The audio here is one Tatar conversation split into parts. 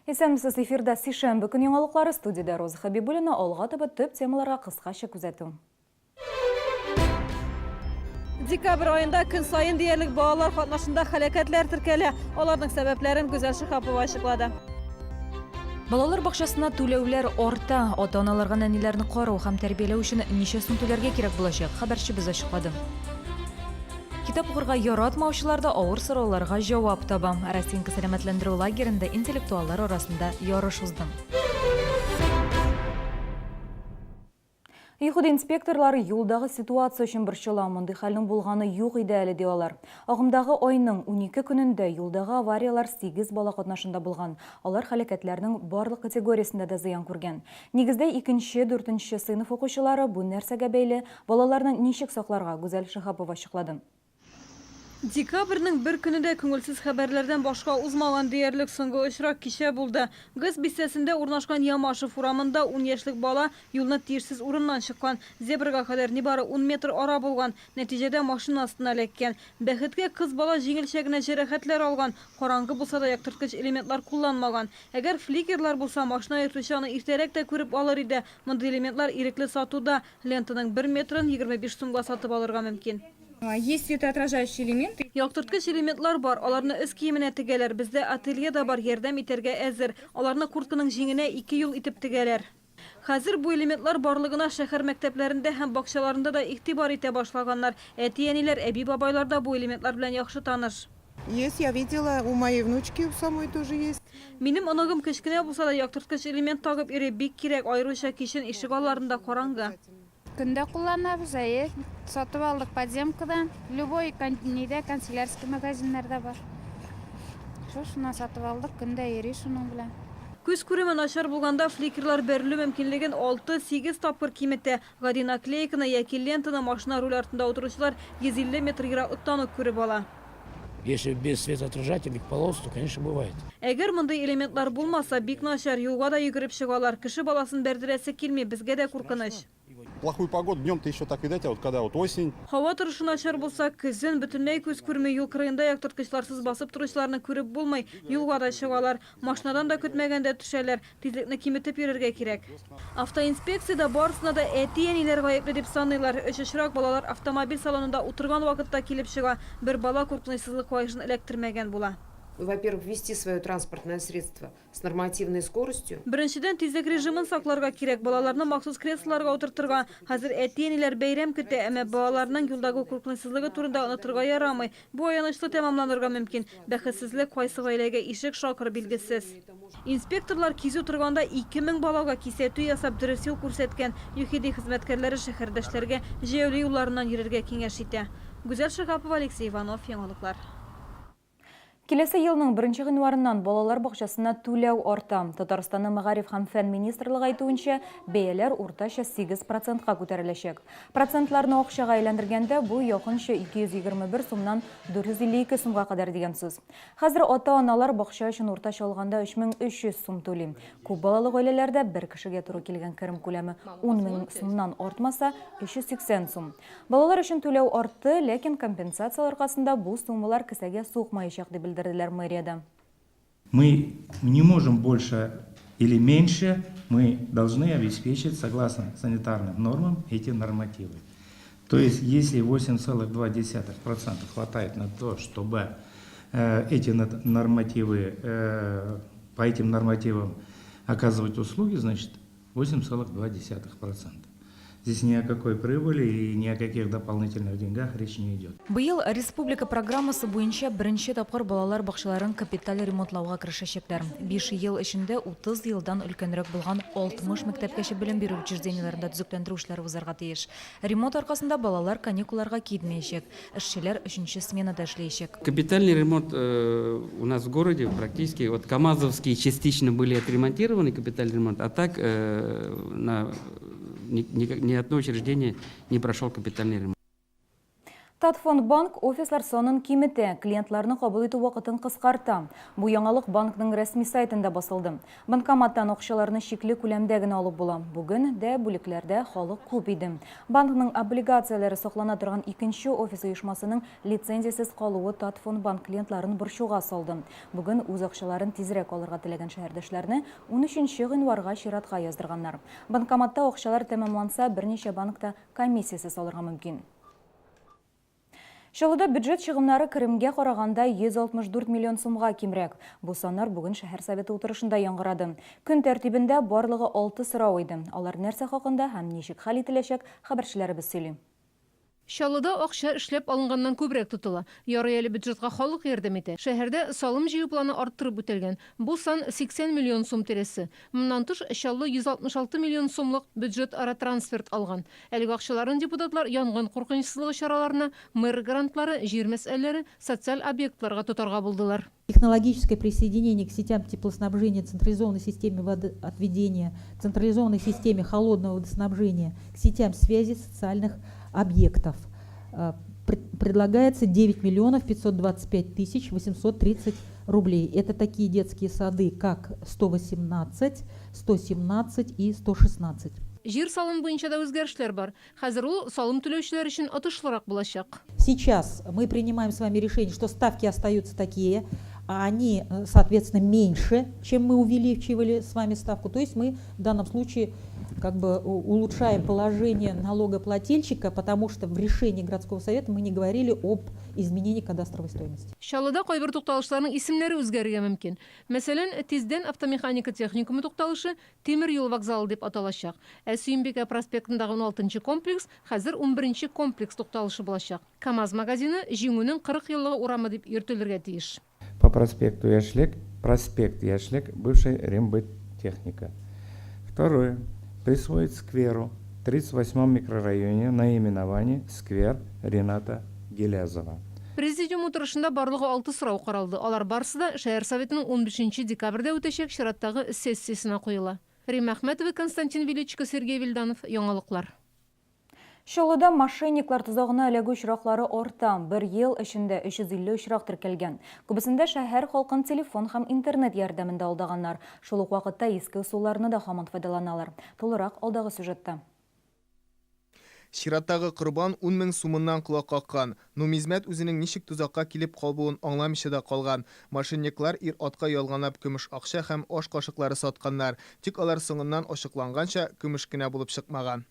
Исәнмесез, эфирда сишәмбе көн яңалыклары, студиядә Роза Хәбибуллина, алга таба төп темаларга кыскача күзәтү. Декабрь аенда көн саен диярлек балалар катнашында һәлакәтләр теркәлә. Аларның сәбәпләрен Гүзәл Шиһапова ачыклады. Балалар бакчасына түләүләр арта. Ата-аналарга нәниләрне карау һәм тәрбияләү өчен ничә сум түләргә кирәк булачак, хәбәрчебез ачыклады. Китап укырга яратмаучылар да авыр сорауларга җавап таба. Росинка сәламәтләндерү лагеренда интеллектуаллар арасында ярыш узды. ЮХИДИ инспекторлары юлдагы ситуация өчен борчыла. Мондый хәлнең булганы юк иде әле, ди алар. Агымдагы айның 12 көнендә юлдагы аварияләр 8 бала катнашында булган. Алар һәлакәтләрнең барлык категориясендә дә зыян күргән. Нигездә икенче, дүртенче сыйныф укучылары бу нәрсәгә бәйле, Балаларны ничек сакларга, Гүзәл Шиһапова ачыклады. Декабрьнең бер көне дә күңелсез хәбәрләрдән башка узмаган диярлек. Соңгы очрак кичә булды. ГЭС бистәсендә урнашкан Ямашев урамында ун яшьлек бала юлны тиешсез урыннан чыккан. Зебрага кадәр нибары ун метр ара булган. Нәтиҗәдә машина астына эләккән. Бәхеткә, кыз бала җиңелчә генә җәрәхәтләр алган. Караңгы булса да яктырткыч элементлар кулланмаган. Әгәр фликерлар булса, машина йөртүче аны иртәрәк тә күреп алыр иде. Мондый элементлар ирекле сатуда. Лентаның бер метрын 25 сумга сатып алырга мөмкин. Есть светоотражающие элементы. Яктырткыч элементлар бар, аларны өс киеменә тегәләр. Бездә ателье да бар, ярдәм итәргә әзер. Аларны куртканың җиңенә ике юл итеп тегәләр. Хәзер бу элементлар барлыгына шәһәр мәктәпләрендә һәм бакчаларында да игътибар итә башлаганнар. Әти-әниләр, әби-бабайлар да бу элементлар белән яхшы таныш. Есть, я видела, у моей внучки у самой тоже есть. Минем оныгым кечкенә булса да, яктырткыч элемент тагып йөри, бик кирәк, аеруча кичен ишек алларында караңгы. Көн дә кулланабыз, әйе. Сатып алдык подземкадан. Любой нидә, канцелярский магазиннарда бар. Шул шуннан сатып алдык, көн дә йөри шуның белән. Күз күреме начар булганда фликерлар бәрелү мөмкинлеген алты-сигез тапкыр киметә. Гади наклейканы яки лентаны машина руль артында утыручылар 150 метр ераклыктан ук күреп ала. Если без светоотражательных полос, то, конечно, бывает. Әгәр мондый элементлар булмаса, бик начар, юлга да йөгереп чыгалар. Кеше баласын бәрдерәсе килми, безгә дә куркыныч. В плохую погоду днем-то еще так видать, а вот когда вот осень. Һава торышы начар булса, көзен бөтенләй күз күрми, юл кырыенда яктырткычларсыз басып торучыларны күреп булмый, юлга да чыгалар. Машинадан да көтмәгәндә төшәләр. Тизлекне киметеп йөрергә кирәк. Автоинспекциядә барысына да әти-әниләр гаепле дип саныйлар. Өч очрак балалар автомобиль салонында утырган вакытта килеп чыга. Бер бала куркынычсызлык каешын эләктермәгән була. Во-первых, вести свое транспортное средство с нормативной скоростью. Беренчедән, тизлек режимын сакларга кирәк, балаларны махсус креслоларга утыртырга. Хәзер әти-әниләр бәйрәм көтә, әмма балаларның юлдагы куркынычсызлыгы турында онытырга ярамый. Бу аянычлы тәмамланырга мөмкин. Бәхетсезлек кайсы гаиләгә ишек шакыр, билгесез. Инспекторлар кизү торганда 2000 балага кисәтү ясап, дөрес юл күрсәткән. ЮХИДИ хезмәткәрләре шәһәрдәшләргә җәяүле юлларыннан йөрергә киңәш итә. Гүзәл Шиһапова, Алексей Иванов, Яңалыклар. Киләсе елның беренче гыйнварыннан балалар бакчасына түләү арта. Татарстанның Мәгариф һәм фән министрлыгы әйтүенчә, бәяләр уртача 8 процентка күтәреләчәк. Процентларны акчага әйләндергәндә, бу якынча 221 сумнан 452 сумга кадәр дигән сүз. Хәзер ата-аналар бакча өчен уртача алганда 3300 сум түли. Күп балалы гаиләләрдә бер кешегә туры килгән керем күләме 10 мең сумнан артмаса, 380 сум. Балалар өчен түләү артты, ләкин компенсацияләр аркасында бу суммалар кесәгә сукмаячак, дип белдерделәр мэриядә. Мы не можем больше или меньше, мы должны обеспечить, согласно санитарным нормам, эти нормативы. То есть, если 8,2% хватает на то, чтобы э, эти нормативы, э, по этим нормативам оказывать услуги, значит, 8,2%. Здесь ни о какой прибыли и ни о каких дополнительных деньгах речь не идет. Быел республика программасы буенча беренче тапкыр балалар бакчаларын капиталь ремонтлауга керешәчәкләр. Биш ел эчендә 30 елдан өлкәнрәк булган 60 мәктәпкәчә белем бирү учреждениеләрендә төзекләндерү эшләре узарга тиеш. Ремонт аркасында балалар каникулларга китмәячәк, эшчеләр өченче сменада эшләячәк. Капитальный ремонт у нас в городе практически, вот КАМАЗовские частично были отремонтированы, капитальный ремонт, а так на ни, ни одно учреждение не прошел капитальный ремонт. Татфондбанк офислар санын киметә, клиентларны кабул итү вакытын кыскарта. Бу яңалык банкның рәсми сайтында басылды. Банкоматтан акчаларны чикле күләмдә генә алып була. Бүген дә бүлекләрдә халык күп иде. Банкның облигацияләре саклана торган икенче офис оешмасының лицензиясез калуы Татфондбанк клиентларын борчуга салды. Бүген үз акчаларын тизрәк алырга теләгән шәһәрдәшләрне унөченче гыйнварга чиратка яздырганнар. Банкоматта акчалар тәмамланса, берничә банкта комиссиясез алырга мөмкин. Чаллыда бюджет чыгымнары керемгә караганда 164 миллион сумга кимрәк. Бу саннар бүген шәһәр советы утырышында яңгырады. Көн тәртибендә барлыгы алты сорау иде. Алар нәрсә хакында һәм ничек хәл ителәчәк, хәбәрчеләребез сөйли. Чаллыда акча эшләп алынганнан күбрәк тотыла. Ярый әле бюджетка халык ярдәм итә. Шәһәрдә салым җыю планы арттырып үтәлгән. Бу сан 80 миллион сум тирәсе. Моннан тыш, Чаллы 166 миллион сумлык бюджетара трансферт алган. Әлеге акчаларны депутатлар янгын куркынычсызлыгы чараларына, мэр грантлары, җир мәсьәләләре, социаль объектларга тотарга булдылар. Технологическое присоединение к сетям теплоснабжения, централизованной системе водоотведения, централизованной системе холодного водоснабжения, к сетям связи социальных объектов. Предлагается 9 миллионов 525 тысяч 830 рублей. Это такие детские сады, как 118, 117 и 116. Җир салымы буенча да үзгәрешләр бар. Хәзер ул салым түләүчеләр өчен отышлырак булачак. Сейчас мы принимаем с вами решение, что ставки остаются такие, а они, соответственно, меньше, чем мы увеличивали с вами ставку. То есть мы в данном случае как бы улучшаем положение налогоплательщика, потому что в решении городского совета мы не говорили об изменении кадастровой стоимости. Чаллыда кайбер тукталышларның исемнәре үзгәрергә мөмкин. Мәсәлән, тиздән автомеханика техникумы тукталышы Тимер юл вокзалы дип аталачак. Ә Сөембикә проспектындагы уналтынчы комплекс хәзер унберенче комплекс тукталышы булачак. КАМАЗ магазины Җиңүнең 40 еллыгы урамы дип йөртелергә тиеш. По проспекту Яшьлек, проспект Яшьлек, бывший Рембыттехника. Второе. Присвоить скверу в 38 микрорайоне наименование Сквер Рената Гилязова. Президиум утырышында барлыгы алты сорау каралды. Алар барысы да шәһәр Советының унбишенче декабрьдә үтәчәк чираттагы сессиясенә куела. Римма Әхмәтова, Константин Величко, Сергей Вильданов, Яңалыклар. Чаллыда мошенниклар тозагына эләгү очраклары арта. Бер ел эчендә 350 очрак теркәлгән. Күбесендә шәһәр халкын телефон һәм интернет ярдәмендә алдаганнар. Шул ук вакытта иске ысулларны да һаман файдаланалар. Тулырак алдагы сюжетта. Чираттагы корбан ун мең сумыннан колак каккан. Нумизмәт үзенең ничек тозакка килеп кабуын аңламыйча да калган. Мошенниклар ир-атка ялганлап көмеш акча һәм аш кашыклары сатканнар. Тик алар соңыннан ачыкланганча, көмеш кенә булып чыкмаган.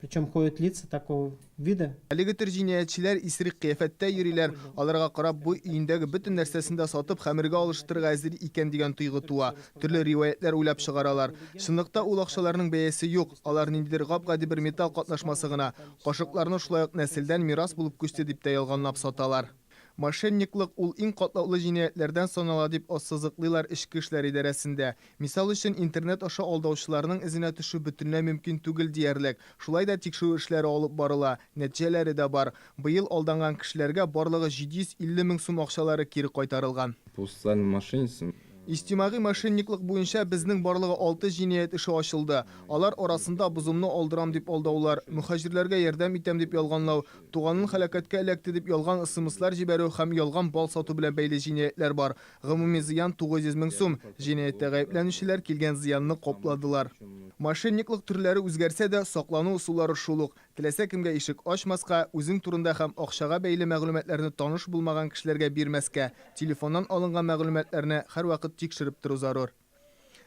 Причем ходят лица такого вида. Әлеге төр җинаятьчеләр исерек кыяфәттә йөриләр. Аларга карап, бу өендәге бөтен нәрсәсен дә сатып, хәмергә алыштырырга әзер икән дигән тойгы туа. Төрле риваятьләр уйлап чыгаралар. Чынлыкта ул акчаларның бәясе юк, алар ниндидер гап-гади бер металл катнашмасы гына. Кашыкларны шулай ук нәселдән мирас булып күчте дип тә ялганлап саталар. Мошенниклык ул иң катлаулы җинаятьләрдән санала, дип ассызыклыйлар Эчке эшләр идарәсендә. Мисал өчен, интернет аша алдаучыларның эзенә төшү бөтенләй мөмкин түгел диярлек. Шулай да тикшерү эшләре алып барыла, нәтиҗәләре дә бар. Быел алданган кешеләргә барлыгы 750 мең сум акчалары кире кайтарылган. По социальным мошенничествам. Иҗтимагый мошенниклык буенча безнең барлыгы алты җинаять эше ачылды. Алар арасында бозымны алдырам дип алдаулар, мөһаҗирләргә ярдәм итәм дип ялганлау, туганын һәлакәткә эләкте дип ялган смслар җибәрү һәм ялган бал сату белән бәйле җинаятьләр бар. Гомуми зыян 900 мең сум. Җинаятьтә гаепләнүчеләр килгән зыянны капладылар. Мошенниклык төрләре үзгәрсә дә, саклану ысуллары шул ук. Теләсә кемгә ишек ачмаска, үзең турында һәм акчага бәйле мәгълүматларны таныш булмаган кешеләргә бирмәскә, телефоннан алынган мәгълүматларны һәрвакыт тикшереп тору зарур.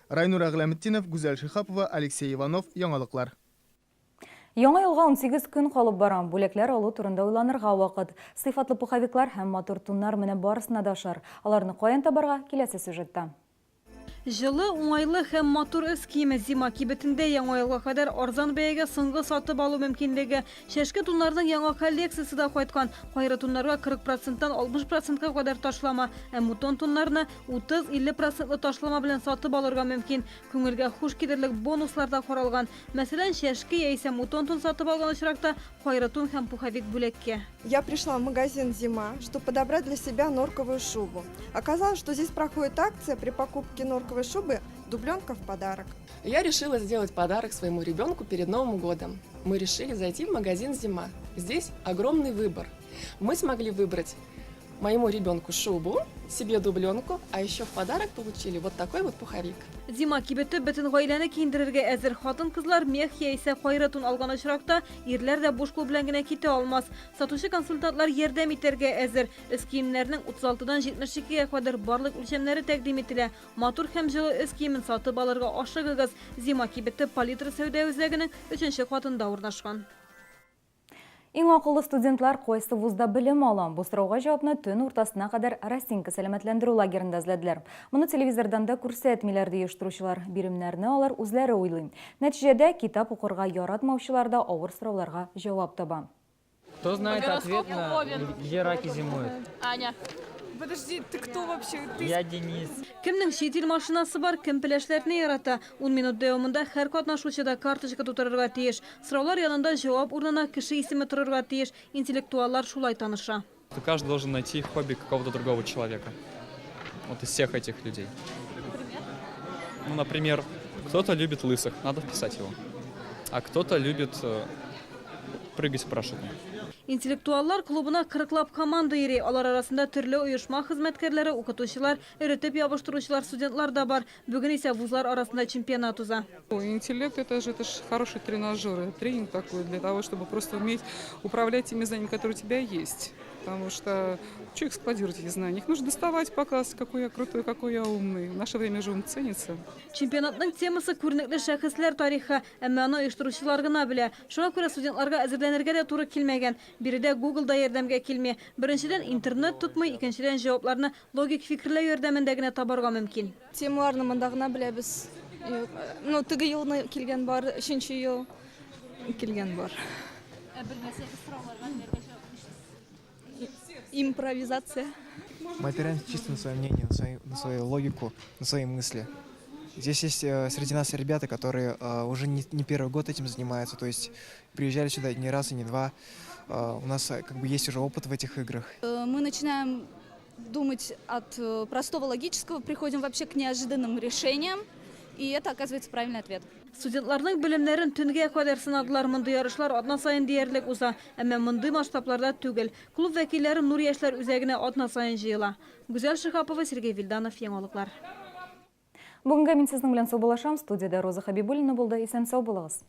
Райнур Әгъләметдинов, Гүзәл Шиһапова, Алексей Иванов, Яңалыклар. Яңа елга 18 көн калып бара. Бүләкләр алу турында уйланырга вакыт. Сыйфатлы пуховиклар һәм матур туннар менә барысына да ошар. Аларны каян табарга, киләсе сюжетта. Җылы, уңайлы һәм матур өс киеме Зима кибетендә Яңа елга кадәр арзан бәягә соңгы сатып алу мөмкинлеге. Чәшке туннарның яңа коллекциясе дә кайткан. Кайры туннарга 40 проценттан 60 процентка кадәр ташлама, ә мутон туннарны 30-50 процентлы ташлама белән сатып алырга мөмкин. Күңелгә хуш килерлек бонуслар да каралган. Мәсәлән, чәшке яисә мутон тун сатып алган очракта кайры тун һәм пуховик бүләккә. Я пришла в магазин «Зима», чтобы подобрать для себя норковую шубу. Оказалось, что здесь проходит акция при покупке норковой шубы дубленка в подарок. Я решила сделать подарок своему ребенку перед Новым годом. Мы решили зайти в магазин «Зима». Здесь огромный выбор. Мы смогли выбрать моему ребенку шубу, себе дубленку, а еще в подарок получили вот такой вот пуховик. Зима кибете бөтен гаиләне киендерергә әзер. Хатын-кызлар мех яисә кайры тун алган очракта, ирләр дә буш кул белән генә китә алмас. Сатучы консультантлар ярдәм итәргә әзер. Өс киемнәрнең 36-дан 72 гә кадәр барлык үлчәмнәре тәкъдим ителә. Матур һәм җылы өс киемен сатып алырга ашыгыгыз. Зима кибете Палитра сәүдә үзәгенең өченче катында урнашкан. Иң акыллы студентлар кайсы вузда белем ала? Бу сорауга җавапны төн уртасына кадәр Росинка сәламәтләндерү лагерында эзләделәр. Моны телевизордан да күрсәтмиләр, ди оештыручылар. Биремнәрне алар үзләре уйлый. Нәтиҗәдә, китап укырга яратмаучылар да авыр сорауларга җавап таба. Кто знает ответ на где раки зимуют? Аня. Подожди, ты кто вообще? Ты... Я Денис. Кемнең чит ил машинасы бар, кем пеләшләрне ярата. Ун минут дәвамында һәр катнашучы да карточка тутырырга тиеш. Сораулар янында җавап урынына кеше исеме торырга тиеш. Интеллектуаллар шулай таныша. Каждый должен найти хобби какого-то другого человека. Вот из всех этих людей. Например? Ну, например, кто-то любит лысых, надо вписать его. А кто-то любит э, прыгать с парашютом. Интеллектуаллар клубына кырыклап команда йөри. Алар арасында төрле оешма хезмәткәрләре, укытучылар, эретеп ябыштыручылар, студентлар да бар. Бүген исә вузлар арасында чемпионат уза. Интеллект это же, это же хороший тренажер, это тренинг такой для того, чтобы просто уметь управлять теми знаниями, которые у тебя есть. Потому что что их складировать, эти знания? Их нужно доставать, показывать, какой я крутой, какой я умный. В наше время же ум ценится. Чемпионатның темасы күренекле шәхесләр тарихы, әмма аны оештыручылар гына белә. Шуңа күрә студентларга әзерләнергә дә туры килмәгән. Биредә Google да ярдәмгә килми. Беренчедән, интернет тотмый, икенчедән, җавапларны логик фикерләү ярдәмендә генә табарга мөмкин. Темаларны монда гына беләбез. Юк, ну, теге елны килгән бар, өченче ел килгән бар. Ә белмәсәгез сорауларга ниләргә җавап Импровизация. Мы опираемся чисто на свое мнение, на свою, на свою логику, на свои мысли. Здесь есть э, среди нас ребята, которые э, уже не, не первый год этим занимаются, то есть приезжали сюда не раз и не два. Э, у нас как бы есть уже опыт в этих играх. Мы начинаем думать от простого логического, приходим вообще к неожиданным решениям, и это оказывается правильный ответ. Студентларның белемнәрен төнгә кадәр сынадылар. Мондый ярышлар атна саен диярлек уза, әмма мондый масштабларда түгел. Клуб вәкилләре Нур яшьләр үзәгенә атна саен җыела. Гүзәл Шиһапова, Сергей Вильданов, Яңалыклар. Бүгенгә мин сезнең белән саубуллашам. Студиядә Роза Хәбибуллина булды. Исән-сау булыгыз.